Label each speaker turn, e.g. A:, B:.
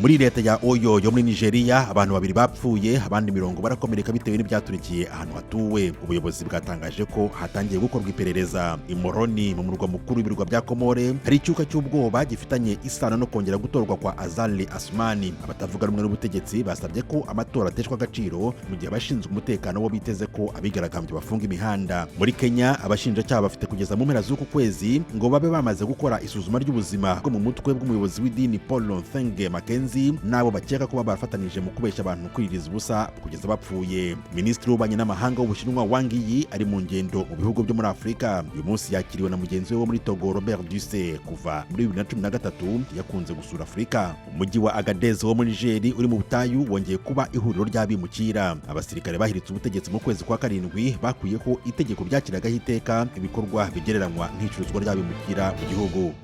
A: Muri leta ya Oyo yo muri Nigeria, abantu babiri bapfuye, abandi 40 barakomereka bitewe n'ibyaturikiye ahantu hatuwe. Ubuyobozi bwatangaje ko hatangiye gukorwa iperereza. I Moroni, mu murwa mukuru w'ibirwa bya Komore, hari icyuka cy'ubwoba gifitanye isano no kongera gutorwa kwa Azali Asumani. Abatavuga rumwe n'ubutegetsi basabye ko amatora ateshwa agaciro, mu gihe abashinzwe umutekano bo biteze ko abigaragambye bafunga imihanda. Muri Kenya, abashinjacyaha bafite kugeza mu mpera z'uku kwezi ngo babe bamaze gukora isuzuma ry'ubuzima bwo mu mutwe bw'umuyobozi w'idini Paul Nthenge Mackenzie n'abo bakeka kuba barafatanije mu kubeshya abantu kwiriza ubusa kugeza bapfuye. Minisitiri w'ububanyi n'amahanga w'Ubushinwa Wang Yi ari mu ngendo mu bihugu byo muri Afurika. Uyu munsi yakiriwe na mugenzi we wo muri Togo, Robert Dussey. Kuva muri 2013 yakunze gusura Afurika. Umujyi wa Agadez wo muri Niger uri mu butayu wongeye kuba ihuriro ry'abimukira. Abasirikare bahiritse ubutegetsi mu kwezi kwa karindwi bakuyeho itegeko ryakiragaho iteka ibikorwa bigereranywa nk'icuruzwa ry'abimukira mu gihugu.